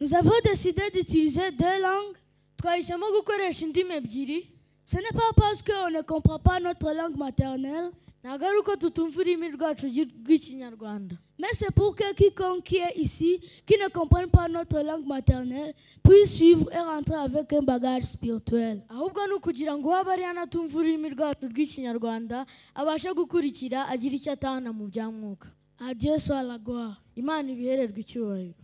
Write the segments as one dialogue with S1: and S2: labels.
S1: Nous avons décidé d'utiliser deux langues.
S2: Twahisemo gukoresha indimi ebyiri.
S1: Ce n'est pas parce qu'on ne comprend pas notre langue maternelle,
S2: Ntabwo ari uko tutumva ururimi rwacu rw'Ikinyarwanda,
S1: mais c'est pour que quiconque qui est ici, qui ne comprenne pas notre langue maternelle, puisse suivre et rentrer avec un bagage spirituel.
S2: Ahubwo ni ukugira ngo uwaba ari hano atumva ururimi rwacu rw'Ikinyarwanda abashe gukurikira agire icyo atahana mu bya mwuka.
S1: À Dieu soit la gloire.
S2: Imana ibihererwe icyubahiro.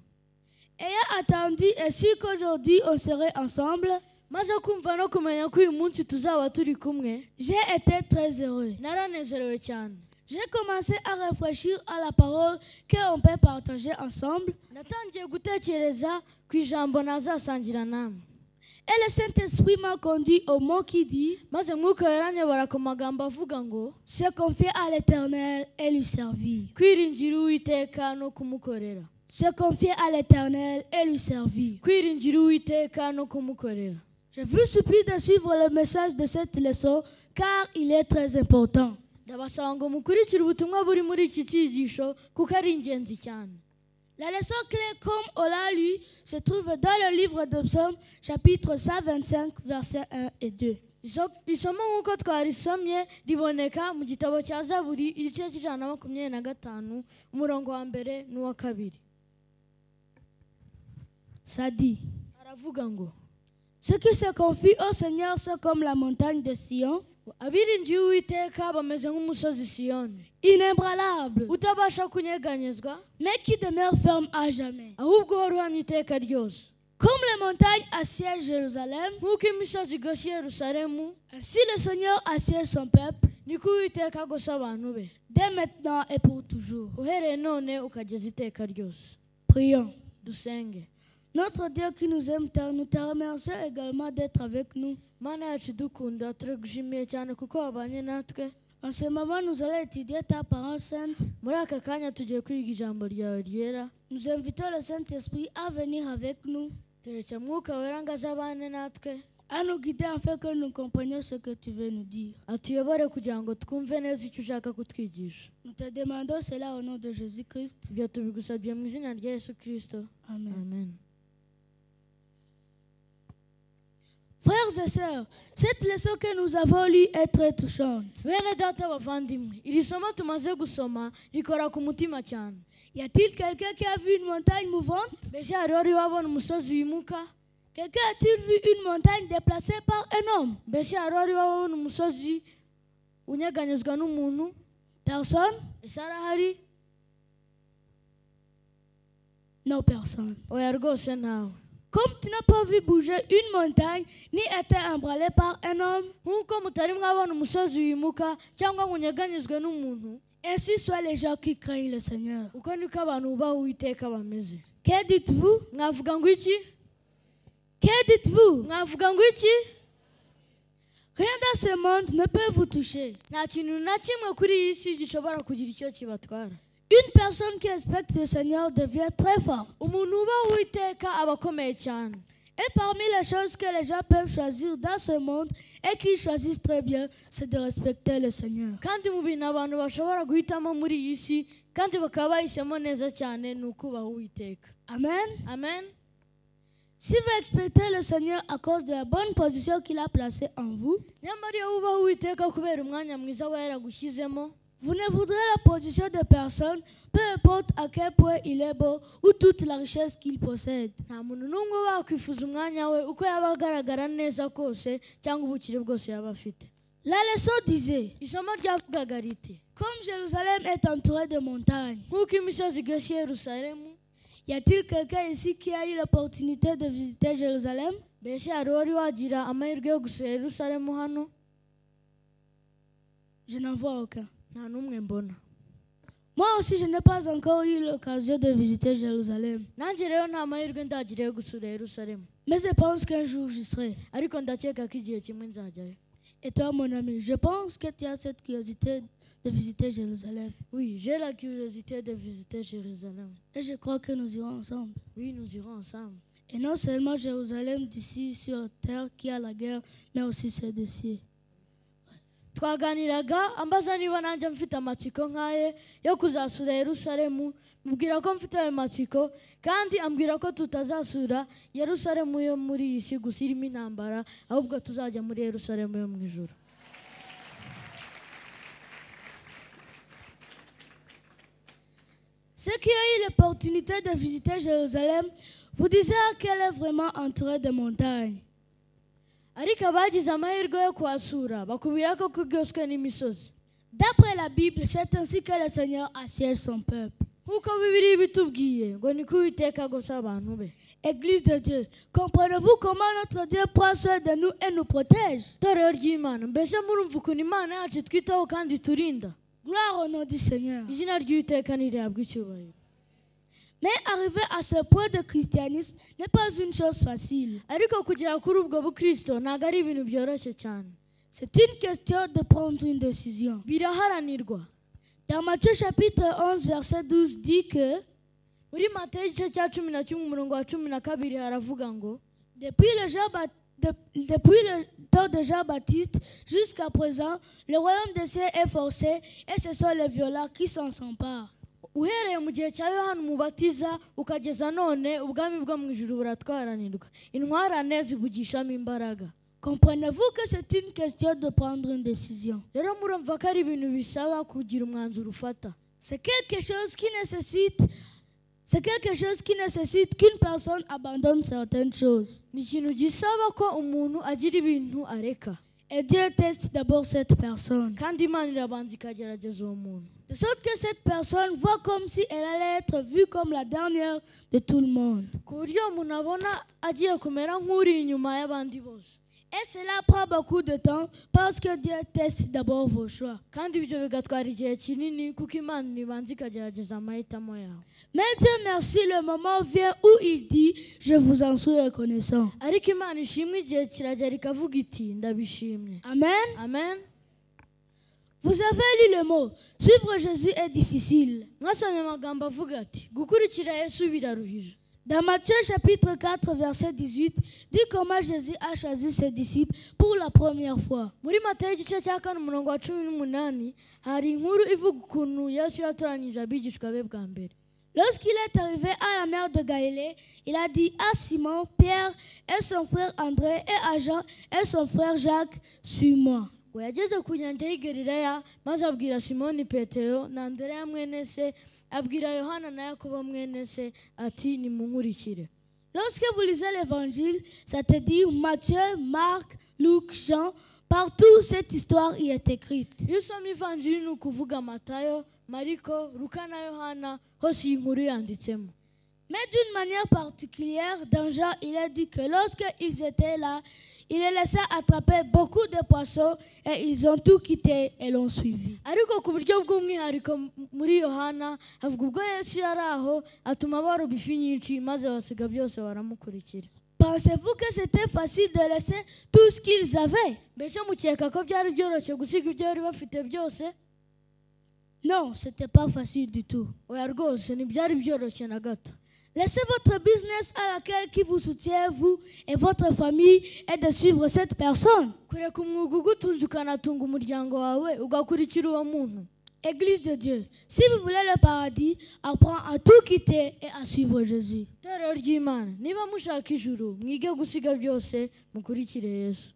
S1: Ayant attendu et su qu'aujourd'hui on serait ensemble,
S2: Maze kumva no kumenya ko uyu munsi tuzaba turi kumwe,
S1: j'ai été très heureux.
S2: Naranezerewe cyane.
S1: J'ai commencé à réfléchir à la parole qu'on peut partager ensemble.
S2: Natangiye gutekereza ku ijambo nazasangira namwe.
S1: Et le Saint-Esprit m'a conduit au mot qui dit
S2: Maze Mwuka yaranyobora ku magambo avuga ngo
S1: se confier à l'Éternel et lui servir.
S2: Kwiringira Uwiteka no kumukorera.
S1: Se confier à l'Éternel et lui servir.
S2: Kwiringira Uwiteka no kumukorera.
S1: Je vous supplie de suivre le message de cette leçon car il est très important.
S2: Ndabasaba ngo mukurikire ubutumwa buri muri iki cyigisho kuko ari ingenzi cyane.
S1: La leçon clé, comme on l'a lu, se trouve dans le livre de Psaume, chapitre 125, versets 1 et 2.
S2: Isomo nk'uko twarisomye riboneka mu gitabo cya Zaburi igice cy'125 umurongo wa mbere n'uwa kabiri.
S1: Ça dit,
S2: Aravuga ngo
S1: ceux qui se confient au Seigneur sont comme la montagne de Sion,
S2: abiringiye Uwiteka bameze nk'umusozi Siyoni,
S1: inébranlable,
S2: utabasha kunyeganyezwa,
S1: mais qui demeure ferme à jamais.
S2: Ahubwo uhora uhamye iteka ryose.
S1: Comme les montagnes assiègent Jérusalem,
S2: nk'uko imisozi igose Yerusalemu,
S1: ainsi le Seigneur assiège son peuple,
S2: niko Uwiteka agose abantu be,
S1: dès maintenant et pour toujours.
S2: Uhereye none ukageza iteka ryose.
S1: Prions.
S2: Dusenge.
S1: Notre Dieu qui nous aime tant, nous te remercions également d'être avec nous.
S2: Mana yacu dukunda, turagushimiye cyane kuko wabanye natwe.
S1: En ce moment, nous allons étudier ta parole sainte.
S2: Muri aka kanya tugiye kwiga ijambo ryawe ryera.
S1: Nous invitons le Saint-Esprit à venir avec nous,
S2: Turetse Mwuka Wera ngo azabane natwe,
S1: à nous guider afin que nous comprenions ce que tu veux nous dire.
S2: Atuyobore kugira ngo twumve neza icyo ushaka kutwigisha.
S1: Nous te demandons cela au nom de Jésus-Christ.
S2: Ibyo tubigusabye mu izina rya Yesu Kristo.
S1: Amen.
S2: Amen.
S1: Frères et sœurs, cette leçon que nous avons lue est très touchante.
S2: Bene data bavandimwe, iri somo tumaze gusoma rikora ku mutima cyane.
S1: Y a-t-il quelqu'un qui a vu une montagne mouvante?
S2: Mbese hari wari wabona umusozi wimuka?
S1: Quelqu'un a-t-il vu une montagne déplacée par un homme?
S2: Mbese hari wari wabona umusozi unyeganyezwa n'umuntu?
S1: Personne?
S2: Ese arahari?
S1: Non, personne.
S2: Oya rwose ntawe.
S1: Comme tu n'as pas vu bouger une montagne, ni été ébranlée par un homme,
S2: nk'uko mutari mwabona umusozi wimuka cyangwa ngo unyeganyezwe n'umuntu,
S1: ainsi soient les gens qui craignent le Seigneur.
S2: Uko niko abantu bubaha Uwiteka bameze.
S1: Que dites-vous?
S2: Mwavuga ngo iki?
S1: Que dites-vous?
S2: Mwavuga ngo iki?
S1: Rien dans ce monde ne peut vous toucher.
S2: Nta kintu na kimwe kuri iyi si gishobora kugira icyo kibatwara.
S1: Une personne qui respecte le Seigneur devient très forte.
S2: Umuntu ubaha Uwiteka aba akomeye cyane.
S1: Et parmi les choses que les gens peuvent choisir dans ce monde et qu'ils choisissent très bien, c'est de respecter le Seigneur.
S2: Kandi mu bintu abantu bashobora guhitamo muri iyi si kandi bakaba bahisemo neza cyane ni ukubaha Uwiteka.
S1: Amen.
S2: Amen.
S1: Si vous respectez le Seigneur à cause de la bonne position qu'il a placée en vous,
S2: nyamara iyo wubaha Uwiteka kubera umwanya mwiza aba yaragushyizemo,
S1: vous ne voudrez la position de personne, peu importe à quel point il est beau ou toute la richesse qu'il possède.
S2: Nta muntu n'umwe wakwifuza umwanya we uko yaba agaragara neza kose cyangwa ubukire bwose yaba afite.
S1: La leçon disait,
S2: isomo ryavugaga riti,
S1: comme Jérusalem est entourée de montagnes,
S2: nk'uko imisozi igose Yerusalemu,
S1: y a-t-il quelqu'un ici qui a eu l'opportunité de visiter Jérusalem?
S2: Mbese hari uwari wagira amahirwe yo gusura Yerusalemu hano?
S1: Je n'en vois aucun.
S2: Nta n'umwe mbona.
S1: Moi aussi, je n'ai pas encore eu l'occasion de visiter Jérusalem.
S2: Nanjye rero nta mahirwe ndagira yo gusura Yerusalemu.
S1: Mais je pense qu'un jour j'y serai.
S2: Ariko ndakeka ko igihe kimwe nzajyayo.
S1: Et toi, mon ami, je pense que tu as cette curiosité de visiter Jérusalem.
S2: Oui, j'ai la curiosité de visiter Jérusalem.
S1: Et je crois que nous irons ensemble.
S2: Oui, nous irons ensemble.
S1: Et non seulement Jérusalem d'ici sur terre qui a la guerre, mais aussi celle des cieux.
S2: Twaganiraga ambaza niba nanjye mfite amatsiko nkaye yo kuzasura Yerusalemu, Mubwira ko mfite ayo matsiko kandi ambwira ko tutazasura Yerusalemu yo muri iyi si gusa irimo intambara, ahubwo tuzajya muri Yerusalemu yo mu ijuru.
S1: Ceux qui ont eu l'opportunité de visiter Jérusalem vous disaient qu'elle est vraiment entourée de montagnes.
S2: Ariko abagize amahirwe yo kuhasura bakubwira ko kugoswe n'imisozi.
S1: D'après la Bible, c'est ainsi que le Seigneur assiège son peuple.
S2: Nk'uko Bibiliya ibitubwiye ngo niko Uwiteka agose abantu be.
S1: Église de Dieu, comprenez-vous comment notre Dieu prend soin de nous et nous protège?
S2: Itorero ry'Imana, mbese murumva ukuntu Imana yacu itwitaho kandi iturinda?
S1: Gloire au nom du Seigneur.
S2: Izina ry'Uwiteka nirihabwe icyubahiro.
S1: Mais arriver à ce point de christianisme n'est pas une chose facile.
S2: Ariko kugera kuri ubwo bukristo ntabwo ari ibintu byoroshye cyane.
S1: C'est une question de prendre une décision.
S2: Biraharanirwa.
S1: Dans Matthieu chapitre 11, verset 12 dit que
S2: muri Matayo igice cya 11 umurongo wa 12 haravuga ngo
S1: depuis le temps de Jean-Baptiste jusqu'à présent, le royaume des cieux est forcé et ce sont les violents qui s'en s'emparent.
S2: Uhereye mu gihe cya Yohana Umubatiza ukageza none ubwami bwo mu ijuru buratwaranirwa, intwarane zibugishamo imbaraga.
S1: Comprenez-vous que c'est une question de prendre une décision?
S2: Rero murumva ko ari ibintu bisaba kugira umwanzuro ufata.
S1: C'est quelque chose qui nécessite qu'une personne abandonne certaines choses.
S2: Ni ikintu gisaba ko umuntu agira ibintu areka.
S1: Et Dieu teste d'abord cette personne.
S2: Kandi Imana irabanza ikagerageza uwo muntu.
S1: De sorte que cette personne voit comme si elle allait être vue comme la dernière de tout le monde.
S2: Ku buryo umuntu abona agiye kumera nk'uri inyuma y'abandi bose.
S1: Et cela prend beaucoup de temps parce que Dieu teste d'abord vos choix.
S2: Kandi ibyo bigatwara igihe kinini kuko Imana ibanza ikagerageza amahitamo yawe.
S1: Mais Dieu merci, le moment vient où il dit, je vous en suis reconnaissant.
S2: Ariko Imana ishimwe igihe kiragera ikavuga iti ndabishimye.
S1: Amen.
S2: Amen.
S1: Vous avez lu le mot, suivre Jésus est difficile.
S2: Mwasomye amagambo avuga ati gukurikira Yesu biraruhije.
S1: Dans Matthieu chapitre 4, verset 18, dit comment Jésus a choisi ses disciples pour la première fois.
S2: Muri Matayo igice cya 4 umurongo wa 18 hari inkuru ivuga ukuntu Yesu yatoranyije abigishwa be bwa mbere.
S1: Lorsqu'il est arrivé à la mer de Galilée, il a dit à Simon, Pierre et son frère André et à Jean et son frère Jacques, suis-moi.
S2: Ngo yageze ku nyanja y'i Galileya maze abwira Simoni Petero na Andereya mwene se, abwira Yohana na Yakobo mwene se ati nimunkurikire.
S1: Lorsque vous lisez l'évangile, ça te dit Matthieu, Marc, Luc, Jean, partout cette histoire y est écrite.
S2: Iyo usomye ivanjiri ni ukuvuga Matayo, Mariko, Luka na Yohana, hose iyi nkuru yanditsemo.
S1: Mais d'une manière particulière, dans Jean, il a dit que lorsqu'ils étaient là, il les laissa attraper beaucoup de poissons et ils ont tout quitté et l'ont suivi.
S2: Ariko ku buryo bw'umwihariko muri Yohana havuga ubwo Yesu yari aho atuma baroba ifi nyinshi maze basiga byose baramukurikira.
S1: Pensez-vous que c'était facile de laisser tout ce qu'ils avaient?
S2: Mbese mukeka ko byari byoroshye gusiga ibyo bari bafite byose?
S1: Non, c'était pas facile du tout.
S2: Oya rwose ntibyari byoroshye na gato.
S1: Laissez votre business à laquelle qui vous soutient, vous et votre famille, et de suivre cette personne.
S2: Kureka umwuga ugutunze ukanatunga umuryango wawe ugakurikira uwo muntu.
S1: Église de Dieu, si vous voulez le paradis, apprends à tout quitter et à suivre Jésus.
S2: Itorero ry'Imana, niba mushaka ijuru, mwige gusiga byose mukurikire Yesu.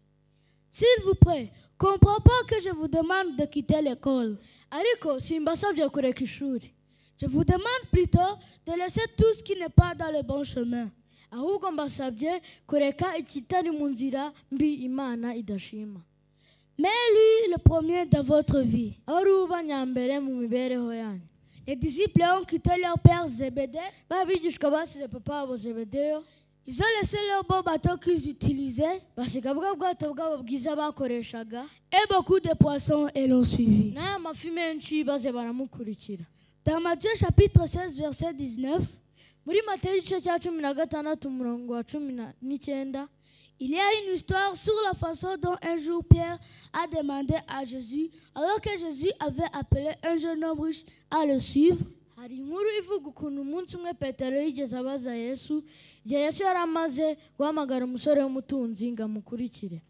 S1: S'il vous plaît, comprends pas que je vous demande de quitter l'école.
S2: Ariko simbasabye kureka ishuri.
S1: Je vous demande plutôt de laisser tout ce qui n'est pas dans le bon chemin.
S2: Ahubwo mbasabye kureka ikitari mu nzira mbi Imana idashima.
S1: Mais lui, le premier de votre vie.
S2: Ari uba nyambere mu mibereho yanyu.
S1: Les disciples ont quitté leur père Zébédée.
S2: Babigishwa basize papa wabo Zebedeyo.
S1: Ils ont laissé leur beau bateau qu'ils utilisaient.
S2: Basiga bwa bwato bwabo bwiza bakoreshaga.
S1: Et beaucoup de poissons et l'ont suivi.
S2: N'aya mafi menshi baze baramukurikira.
S1: Dans Matthieu chapitre 16, verset 19,
S2: muri Matayo igice cya 16 umurongo wa 19,
S1: il y a une histoire sur la façon dont un jour Pierre a demandé à Jésus, alors que Jésus avait appelé un jeune homme riche à le suivre.
S2: Hari inkuru ivuga ukuntu umunsi umwe Petero yigeze abaza Yesu, igihe Yesu yari amaze guhamagara umusore w'umutunzi ngo amukurikire.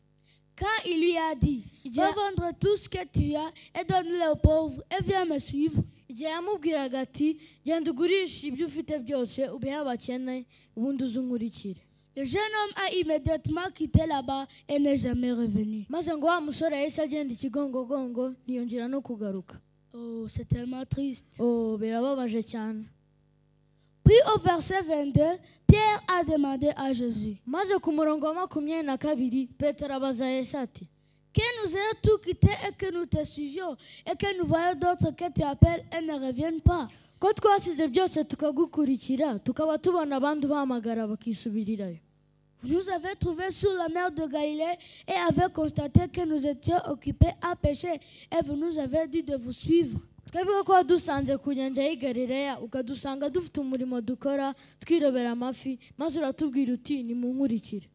S1: Quand il lui a dit, va vendre tout ce que tu as et donne-le aux pauvres et viens me suivre.
S2: Igihe yamubwiraga ati genda ugurishe ibyo ufite byose ubihe abakene ubundi uzunkurikire.
S1: Le jeune homme a immédiatement quitté là-bas et n'est jamais revenu.
S2: Maze ngo wa musore yahise agenda ikigongogongo ntiyongera no kugaruka.
S1: Oh, c'est tellement triste.
S2: Oh, birababaje cyane.
S1: Puis au verset 22, Pierre a demandé à Jésus.
S2: Maze ku murongo wa 22 Petero abaza Yesu ati
S1: que nous ayons tout quitté et que nous te suivions et que nous voyons d'autres que tu appelles et ne reviennent pas.
S2: Ko twasize byose tukagukurikira tukaba tubona abandi ubahamagara bakisubirirayo.
S1: Vous nous avez trouvés sur la mer de Galilée et avez constaté que nous étions occupés à pêcher et vous nous avez dit de vous suivre.
S2: Twebwe ko wadusanze ku nyanja y'i Galileya ukadusanga dufite umurimo dukora twirobera amafi maze uratubwira uti nimunkurikire.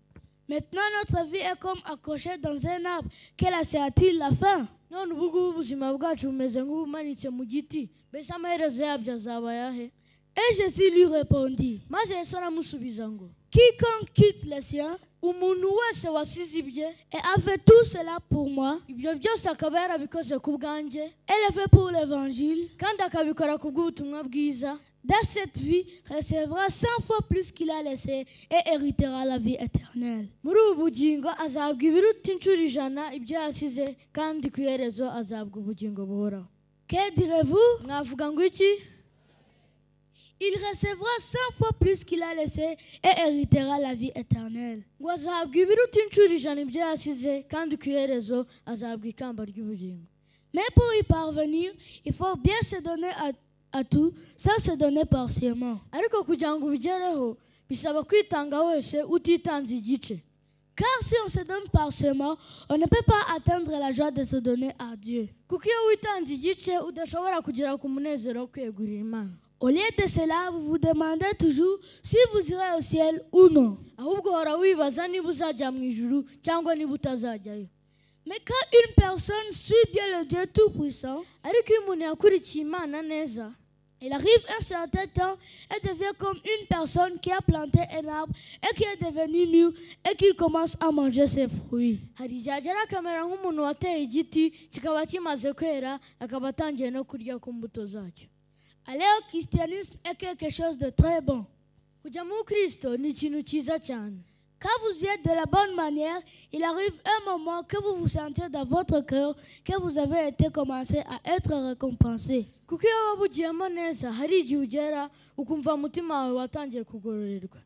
S1: Maintenant notre vie est comme accrochée dans un arbre. Quelle sera-t-il la fin?
S2: None ubu ngubu ubuzima bwacu bumeze nk'ubumanitse mu giti mbese amaherezo yabyo azaba ayahe?
S1: Et Jésus lui répondit.
S2: Maze Yesu aramusubiza ngo
S1: quiconque quitte les siens
S2: umuntu wese wasize ibye
S1: et a fait tout cela pour moi,
S2: ibyo byose akaba yarabikoze ku bwanjye,
S1: et le fait pour l'évangile,
S2: kandi akabikora ku bw'ubutumwa bwiza,
S1: dans cette vie recevra 100 fois plus qu'il a laissé et héritera la vie éternelle.
S2: Muri ubu bugingo azahabwa ibiruta inshuro 100 ibyo yasize, kandi ku iherezo azahabwa ubugingo buhoraho.
S1: Que direz-vous?
S2: Mwavuga ngo iki?
S1: Il recevra 100 fois plus qu'il a laissé et héritera la vie éternelle.
S2: Ngo azahabwa ibiruta inshuro 100 ibyo yasize, kandi ku iherezo azahabwa ikamba ry'ubugingo.
S1: Mais pour y parvenir, il faut bien se donner à tout, sans se donner partiellement.
S2: Ariko kugira ngo ubigereho bisaba kwitanga wese utitanze igice.
S1: Car si on se donne partiellement, on ne peut pas atteindre la joie de se donner à Dieu.
S2: Kuko iyo witanze igice udashobora kugera ku munezero wo kwiyegurira Imana.
S1: Au lieu de cela, vous vous demandez toujours si vous irez au ciel ou non.
S2: Ahubwo uhora wibaza niba uzajya mu ijuru cyangwa niba utazajyayo.
S1: Mais quand une personne suit bien le Dieu Tout-Puissant,
S2: ariko iyo umuntu yakurikiye Imana neza,
S1: il arrive un certain temps et devient comme une personne qui a planté un arbre et qui est devenu mûr et qu'il commence à manger ses fruits.
S2: Hari igihe agera akamera nk'umuntu wateye igiti kikaba kimaze kwera akaba atangiye no kurya ku mbuto zacyo.
S1: Aller au christianisme est quelque chose de très bon.
S2: Kujya mu Kristo ni ikintu cyiza cyane.
S1: Quand vous y êtes de la bonne manière, il arrive un moment que vous vous sentez dans votre cœur que vous avez été commencé à être récompensé.
S2: Kuko iyo waba ugiyemo neza hari igihe ugera ukumva umutima wawe watangiye kugororerwa.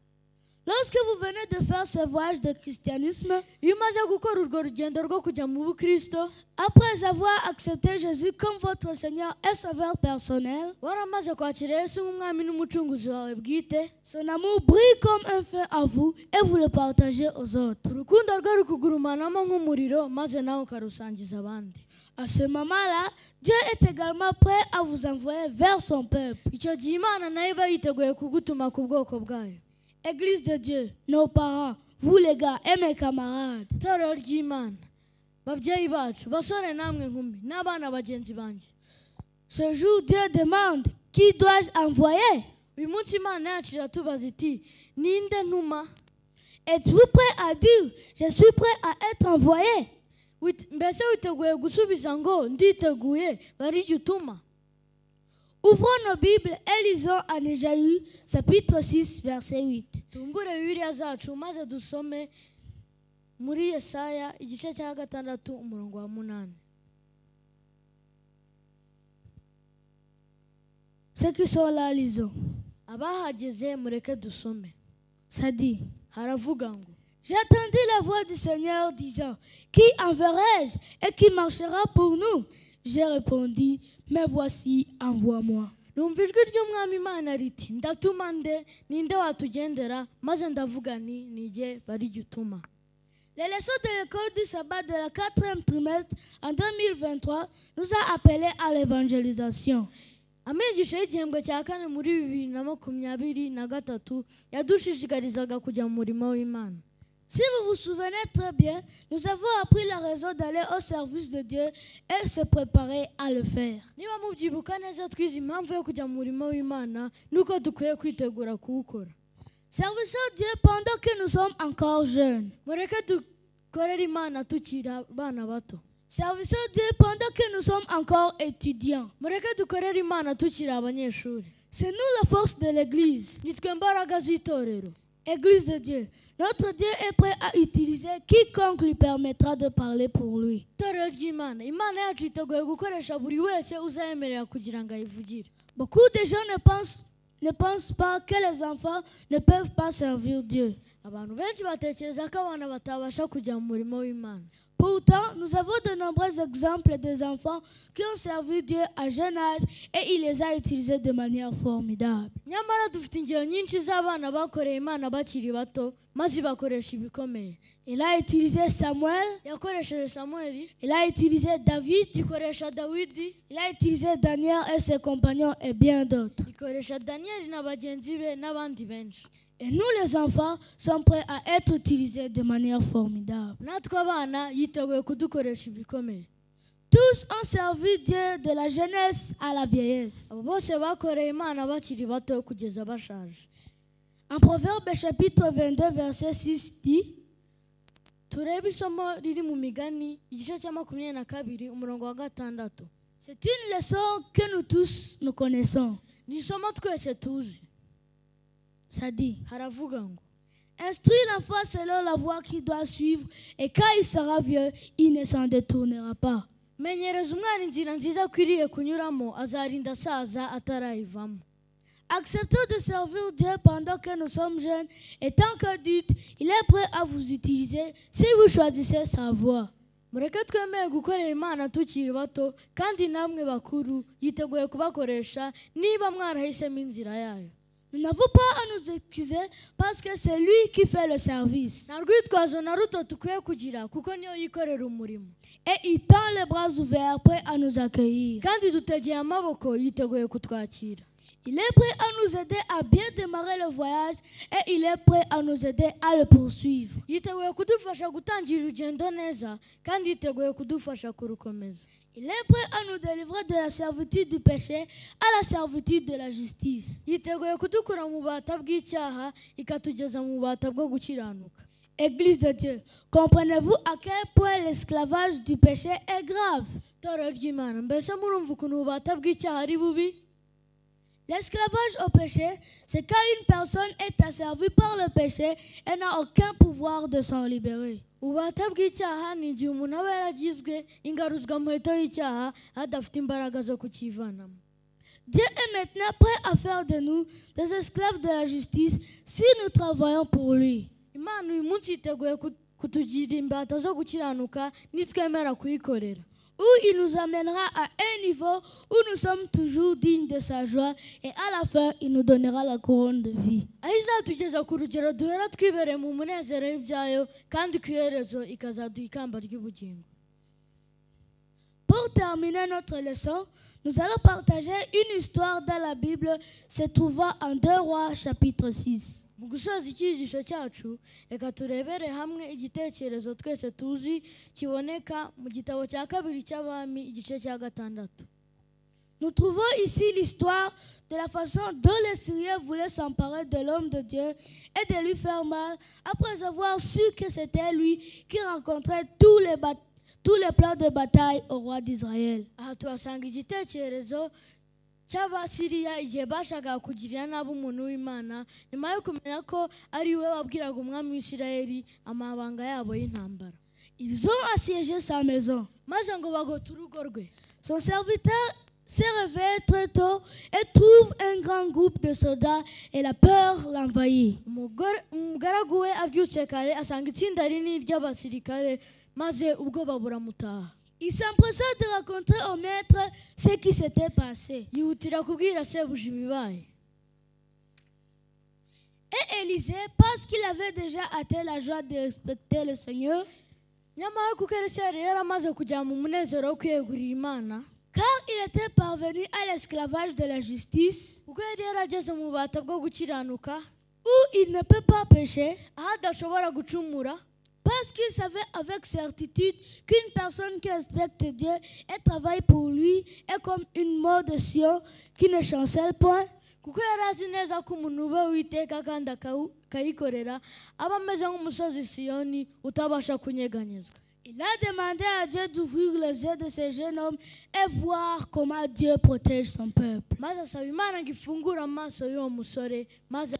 S1: Lorsque vous venez de faire ce voyage de christianisme,
S2: iyo umaze gukora urwo rugendo rwo kujya mu bukristo,
S1: après avoir accepté Jésus comme votre Seigneur et Sauveur personnel,
S2: waramaze kwakira Yesu nk'umwami n'umucunguzi wawe bwite,
S1: son amour brille comme un feu à vous et vous le partagez aux autres.
S2: Urukundo rwe rukugurumanamo nk'umuriro maze nawe ukarusangiza abandi.
S1: À ce moment-là, Dieu est également prêt à vous envoyer vers son peuple.
S2: Icyo gihe Imana nayo iba yiteguye kugutuma ku bwoko bwayo.
S1: Église de Dieu, nos parents, vous les gars et mes camarades.
S2: Itorero ry'Imana, babyeyi bacu, basore namwe nkumi, n'abana bagenzi banjye.
S1: Ce jour, Dieu demande, qui dois-je envoyer?
S2: Uyu munsi Imana yacu iratubaza iti, ninde ntuma?
S1: Êtes-vous prêt à dire, je suis prêt à être envoyé?
S2: Mbese witeguye gusubiza ngo nditeguye, bari jye utuma?
S1: Ouvrons nos Bibles et lisons en Ésaïe, chapitre 6, verset 8.
S2: Tumbure Bibiliya zacu maze dusome muri Yesaya igice cya 6 umurongo wa 8.
S1: Ceux qui sont là, lisons.
S2: Abahageze mureke dusome.
S1: Ça dit,
S2: haravuga ngo,
S1: j'attendis la voix du Seigneur disant, qui enverrai-je et qui marchera pour nous? J'ai répondu, mais voici, envoie-moi.
S2: Numva ijwi ry'Umwami Imana riti, ndatuma nde, ninde watugendera? Maze ndavuga nti, ni jye bari jye utuma.
S1: Les leçons de l'école du sabbat de la 4e trimestre en 2023 nous a appelés à l'évangélisation.
S2: Amigisho y'igihembwe cya kane muri 2023 yadushishikarizaga kujya mu murimo w'Imana.
S1: Si vous vous souvenez très bien, nous avons appris la raison d'aller au service de Dieu et se préparer à le faire.
S2: Niba mubyibuka neza twize impamvu yo kujya mu murimo w'Imana nuko dukwiye kwitegura kuwukora.
S1: Servissons Dieu pendant que nous sommes encore jeunes.
S2: Mureke dukorere Imana tukiri abana bato.
S1: Servissons Dieu pendant que nous sommes encore étudiants.
S2: Mureke dukorere Imana tukiri abanyeshuri.
S1: C'est nous la force de l'Église.
S2: Nitwe imbaraga z'itorero.
S1: Église de Dieu, notre Dieu est prêt à utiliser quiconque lui permettra de parler pour lui.
S2: Itorero ry'Imana, Imana yacu yiteguye gukoresha buri wese uzayemerera kugira ngo ayivugire.
S1: Beaucoup de gens ne pensent pas que les enfants ne peuvent pas servir Dieu.
S2: Abantu benshi batekereza ko abana batabasha kujya mu murimo w'Imana.
S1: Pourtant, nous avons de nombreux exemples des enfants qui ont servi Dieu à jeune âge et il les a utilisés de manière formidable.
S2: Nyamara dufite ingero nyinshi z'abana bakoreye Imana bakiri bato maze bakoresha ibikomeye.
S1: Il a utilisé Samuel,
S2: yakoresheje Samuel,
S1: il a utilisé David,
S2: ikoresha Dawidi,
S1: il a utilisé Daniel et ses compagnons et bien d'autres.
S2: Ikoresha Daniel na bagenzi be n'abandi benshi.
S1: Et nous les enfants sommes prêts à être utilisés de manière formidable.
S2: Natwe abana yiteguye kudukoresha ibikomeye.
S1: Tous ont servi Dieu de la jeunesse à la vieillesse.
S2: Abo bose bakoreye Imana bakiri bato kugeza bashaje.
S1: En Proverbe chapitre 22 verset 6 dit,
S2: turebe isomo riri mu migani igice cya 22 umurongo wa 6.
S1: C'est une leçon que nous tous nous connaissons.
S2: Ni isomo twese tuzi.
S1: Ça dit,
S2: haravuga ngo,
S1: instruis l'enfant selon la voie qu'il doit suivre, et quand il sera vieux, il ne s'en détournera pas.
S2: Menyereza umwana inzira nziza akwiriye kunyuramo, azarinda asaza atarayivamo.
S1: Acceptons de servir Dieu pendant que nous sommes jeunes, et tant qu'adulte, il est prêt à vous utiliser si vous choisissez sa voie.
S2: Mureke twemere gukorera Imana tukiri bato, kandi namwe bakuru yiteguye kubakoresha niba mwarahisemo inzira yayo.
S1: Nous n'avons pas à nous excuser parce que c'est lui qui fait le service.
S2: Nta rwitwazo na ruto dukwiye kugira kuko niyo yikorera umurimo.
S1: Et il tend les bras ouverts, prêt à nous accueillir.
S2: Kandi dutegeye amaboko yiteguye kutwakira.
S1: Il est prêt à nous aider à bien démarrer le voyage et il est prêt à nous aider à le poursuivre.
S2: Yiteguye kudufasha gutangira urugendo neza kandi yiteguye kudufasha kurukomeza.
S1: Il est prêt à nous délivrer de la servitude du péché à la servitude de la justice.
S2: Yiteguye kudukura mu bubata bw'icyaha ikatugeza mu bubata bwo gukiranuka.
S1: Église de Dieu, comprenez-vous à quel point l'esclavage du péché est grave?
S2: Itorero ry'Imana, mbese murumva ukuntu ububata bw'icyaha ari bubi?
S1: L'esclavage au péché, c'est quand une personne est asservie par le péché et n'a aucun pouvoir de s'en libérer.
S2: Ububata bw'icyaha ni igihe umuntu aba yaragizwe ingaruzwamuheto y'icyaha adafite imbaraga zo kukivanamo.
S1: Dieu est maintenant prêt à faire de nous des esclaves de la justice si nous travaillons pour lui.
S2: Imana uyu munsi yiteguye kutugira imbata zo gukiranuka nitwemera kuyikorera.
S1: Où il nous amènera à un niveau où nous sommes toujours dignes de sa joie et à la fin, il nous donnera la couronne de vie.
S2: Aho izatugeza ku rugero duhera twibereye mu munezero w'ibyayo kandi ku iherezo ikazaduha ikamba ry'ubugingo.
S1: Pour terminer notre leçon, nous allons partager une histoire dans la Bible se trouvant en 2 Rois chapitre 6.
S2: Mu gusoza icyigisho cyacu, reka turebere hamwe igitekerezo twese tuzi kiboneka mu gitabo cya kabiri cy'Abami igice cya 6.
S1: Nous trouvons ici l'histoire de la façon dont les Syriens voulaient s'emparer de l'homme de Dieu et de lui faire mal après avoir su que c'était lui qui rencontrait tous les plans de bataille au roi d'Israël.
S2: Aha tuhasanga igitekerezo cy'Abasiriya igihe bashakaga kugirira nabi umuntu w'Imana nyuma yo kumenya ko ari we wabwiraga umwami w'Isirayeli amabanga yabo y'intambara.
S1: Ils ont assiégé sa maison.
S2: Maze ngo bagota urugo rwe.
S1: Son serviteur s'est réveillé très tôt et trouve un grand groupe de soldats et la peur l'envahit.
S2: Umugaragu we abyutse kare asanga itsinda rinini ry'abasirikare maze ubwoba buramutaha.
S1: Il s'empressa de raconter au maître ce qui s'était passé.
S2: Yihutira kubwira sebuja ibibaye.
S1: Et Élisée, parce qu'il avait déjà atteint la joie de respecter le Seigneur,
S2: nyamara kuko Elisa yari yaramaze kujya mu munezero wo kwiyegurira Imana,
S1: car il était parvenu à l'esclavage de la justice,
S2: kuko yari yarageze mu bubata bwo gukiranuka,
S1: où il ne peut pas pécher,
S2: aho adashobora gucumura,
S1: parce qu'il savait avec certitude qu'une personne qui respecte Dieu et travaille pour lui est comme une mort de Sion qui ne chancelle point.
S2: Kuko yari azi neza ko umuntu uba witeka kandi akayikorera aba ameze nk'umusozi Siyoni utabasha kunyeganyezwa.
S1: Il a demandé à Dieu d'ouvrir les yeux de ce jeune homme et voir comment Dieu protège son peuple.
S2: Maze asaba Imana ngo ifungure amaso y'uwo musore, maze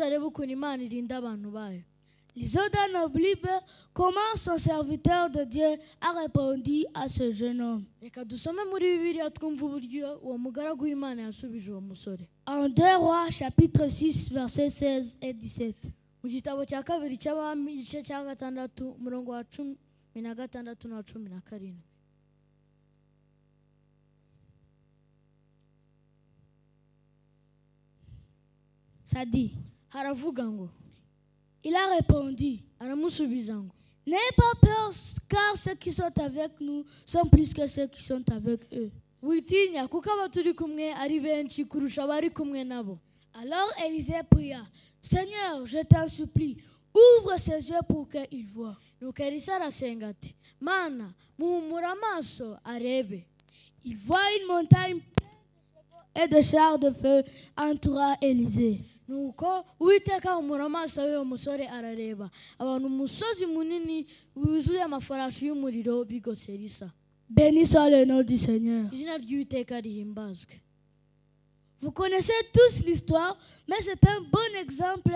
S2: arebe ukuntu Imana irinda abantu bayo.
S1: Lisons dans nos Bibles comment son serviteur de Dieu a répondu à ce jeune homme.
S2: Reka dusome muri Bibiliya twumve uburyo uwo mugaragu w'Imana yasubije uwo musore.
S1: En 2 Rois chapitre 6 versets 16 et 17.
S2: Mu gitabo cya kabiri cy'Abami igice cya 6 umurongo wa 16 na 17.
S1: Ça dit,
S2: haravuga ngo,
S1: il a répondu,
S2: aramusubiza ngo,
S1: n'ayez pas peur, car ceux qui sont avec nous sont plus que ceux qui sont avec eux.
S2: Witinya kuko abo turi kumwe ari benshi kurusha abari kumwe nabo.
S1: Alors Élisée pria, Seigneur, je t'en supplie, ouvre ses yeux pour qu'il voie.
S2: Nuko Elisa arasenga ati, Mana, muhumure amaso arebe.
S1: Il voit une montagne pleine de chevaux et de chars de feu entoura Élisée.
S2: Nuko Uwiteka ahumura amaso y'uwo musore arareba, abona umusozi munini wuzuye amafarashi y'umuriro bigose Elisa.
S1: Béni soit le nom du Seigneur.
S2: Izina ry'Uwiteka rihimbazwe.
S1: Vous connaissez tous l'histoire, mais c'est un bon exemple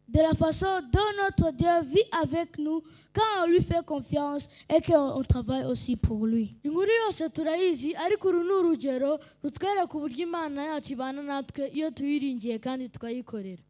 S1: de la façon dont notre Dieu vit avec nous quand on lui fait confiance et qu'on travaille aussi pour lui.
S2: Inkuru yose turayizi, ariko uru ni urugero rutwereka uburyo Imana yacu ibana natwe iyo tuyiringiye kandi tukayikorera.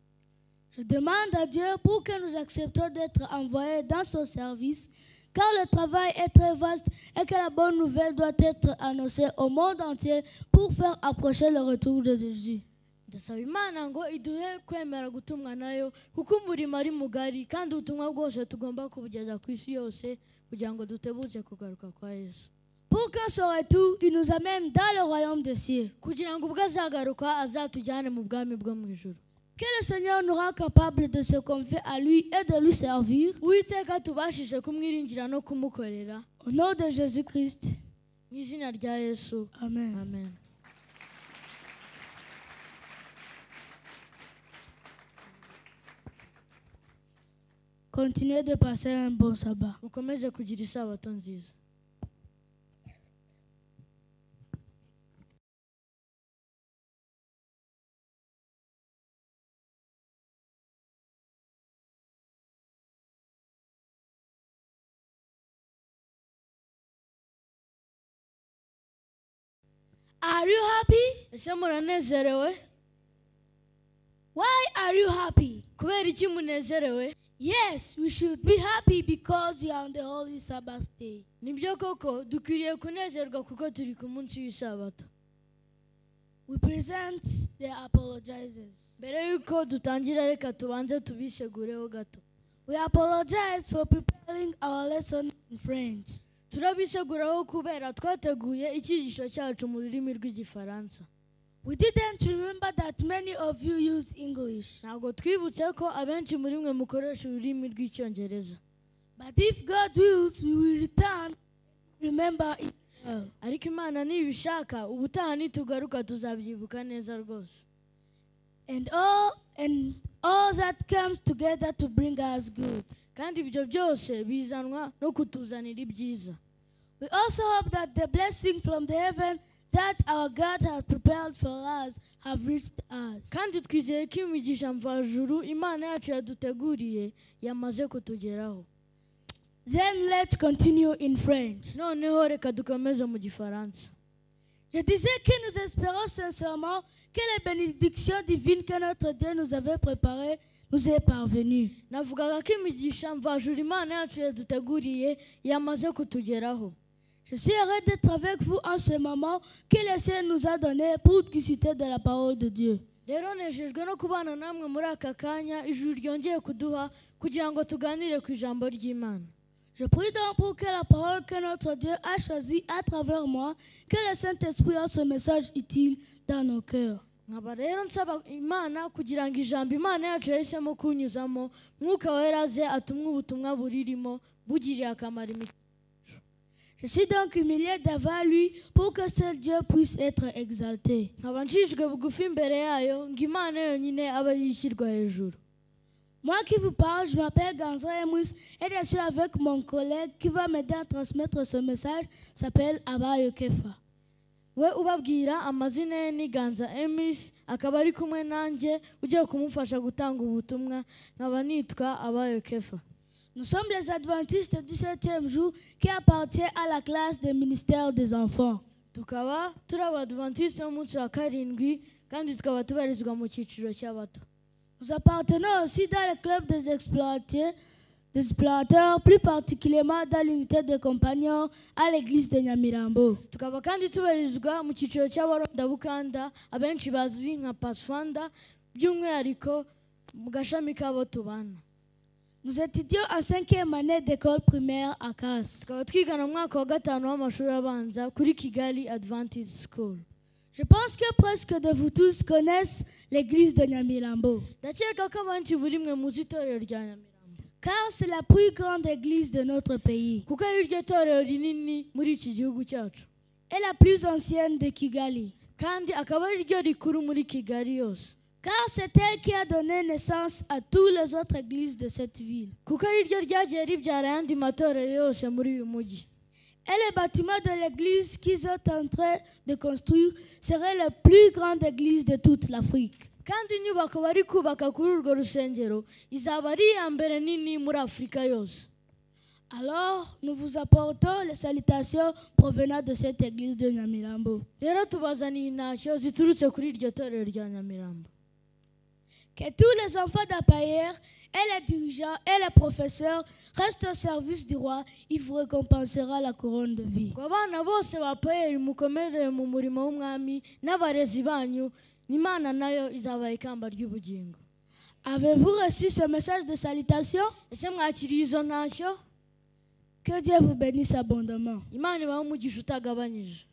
S1: Je demande à Dieu pour que nous acceptions d'être envoyés dans son service, car le travail est très vaste et que la bonne nouvelle doit être annoncée au monde entier pour faire approcher le retour de Jésus.
S2: Ndasaba Imana ngo iduhe kwemera gutumwa nayo, kuko umurimo ari mugari kandi ubutumwa bwose tugomba kubugeza ku isi yose kugira ngo dutebuze kugaruka kwa Yesu.
S1: Pour qu'en son retour, il nous amène dans le royaume des cieux.
S2: Kugira ngo ubwo azagaruka azatujyane mu bwami bwo mu ijuru.
S1: Que le Seigneur nous rend capable de se confier à lui et de lui servir.
S2: Uwiteka tubashije kumwiringira no kumukorera.
S1: Au nom de Jésus-Christ.
S2: Mu izina rya Yesu.
S1: Amen.
S2: Amen.
S1: Continuez de passer un bon sabbat.
S2: Mukomeze kugira isabato nziza.
S1: Are you happy?
S2: Ese muranezerewe?
S1: Why are you happy?
S2: Kubera iki munezerewe?
S1: Yes, we should be happy because we are on the holy Sabbath day.
S2: Nibyo koko dukwiriye kunezerwa kuko turi ku munsi w'isabato.
S1: We present the apologizers.
S2: Mbere yuko dutangira reka tubanze tubisegureho gato.
S1: We apologize for preparing our lesson in French.
S2: Turabiseguraho kubera twateguye icyigisho cyacu mu rurimi rw'Igifaransa.
S1: We didn't remember that many of you use English.
S2: Ntabwo twibutse ko abenshi muri mwe mukoresha ururimi rw'Icyongereza.
S1: But if God wills, we will return remember it well.
S2: Ariko Imana nibishaka ubutaha nitugaruka tuzabyibuka neza rwose.
S1: And all that comes together to bring us good.
S2: Kandi ibyo byose bizanwa no kutuzanira ibyiza.
S1: We also hope that the blessing from the heaven that our God has prepared for us have reached us.
S2: Kandi twizeye ko imigisha mvajuru Imana yacu yaduteguriye yamaze kutugeraho.
S1: Then let's continue in French.
S2: Noneho reka dukomeze mu Gifaransa.
S1: Je disais que nous espérons sincèrement que les bénédictions divines que notre Dieu nous avait préparées nous est parvenue.
S2: Navugaga ko imigisha mvajuru Imana yacu yaduteguriye yamaze kutugeraho.
S1: Je suis heureux d'être avec vous en ce moment que le Seigneur nous a donné pour discuter de la parole de Dieu.
S2: Rero nejejwe no kubana namwe muri aka kanya ijuru ryongeye kuduha kugira ngo tuganire ku ijambo ry'Imana.
S1: Je prie donc pour que la parole que notre Dieu a choisie à travers moi, que le Saint-Esprit a ce message utile dans nos cœurs.
S2: Nkaba rero nsaba Imana kugira ngo ijambo Imana yacu yahisemo kunyuzamo, Mwuka Wera aze atumwe ubutumwa buririmo bugiriye akamaro imitima.
S1: Je suis donc humilié devant lui pour que seul Dieu puisse être exalté.
S2: Nkaba ncishijwe bugufi imbere yayo ngo Imana yonyine abe yishyirwa hejuru.
S1: Moi qui vous parle, je m'appelle Ganza Emus et je suis avec mon collègue qui va m'aider à transmettre ce message, s'appelle Abayo Kefa.
S2: We ubabwira amazina ye ni Ganza Emis, akaba ari kumwe nanjye ugiye kumufasha gutanga ubutumwa, nkaba nitwa Abayo Kefa.
S1: Nous sommes les adventistes du 7e jour qui appartient à la classe des ministères des enfants.
S2: Tukaba turi abadventiste b'umunsi wa karindwi kandi tukaba tubarizwa mu cyiciro cy'abato.
S1: Nous appartenons aussi dans le club des explorateurs, plus particulièrement dans l'unité des compagnons à l'église de Nyamirambo.
S2: Tukaba kandi tubarizwa mu cyiciro cy'abarondabukanda abenshi bazwi nka Pathfinder, by'umwihariko mu gashami k'abo tubana.
S1: Nous étudions en 5e année d'école primaire à Casse.
S2: Tukaba twigana mu mwaka wa 5 w'amashuri abanza kuri Kigali Adventist School.
S1: Je pense que presque de vous tous connaissent l'église de Nyamirambo.
S2: Ndakeka ko abenshi muri mwe muzi itorero rya Nyamirambo.
S1: Car c'est la plus grande église de notre pays.
S2: Kuko ari ryo torero rinini muri iki gihugu cyacu.
S1: Et la plus ancienne de Kigali.
S2: Kandi akaba ari ryo rikuru muri Kigali yose.
S1: Car c'est elle qui a donné naissance à toutes les autres églises de cette ville.
S2: Kuko ari ryo ryagiye ribyara ayandi matorero yose muri uyu mujyi.
S1: Et le bâtiment de l'église qu'ils sont en train de construire serait la plus grande église de toute l'Afrique.
S2: Kandi inyubako bari kubaka kuri urwo rusengero izaba ari iya mbere nini muri Afurika yose.
S1: Alors, nous vous apportons les salutations provenant de cette église de Nyamirambo.
S2: Rero tubazaniye intashyo ziturutse kuri iryo torero rya Nyamirambo.
S1: Que tous les enfants d'Apayer et les dirigeants et les professeurs restent au service du roi, il vous récompensera la couronne de vie.
S2: Ngo abana bose ba Payer mukomere mu murimo w'umwami n'abarezi banyu, Imana nayo izabaha ikamba ry'ubugingo.
S1: Avez-vous reçu ce message de salutation?
S2: Ese mwakiriye izo ntashyo?
S1: Que Dieu vous bénisse abondamment.
S2: Imana ibahe umugisha utagabanyije.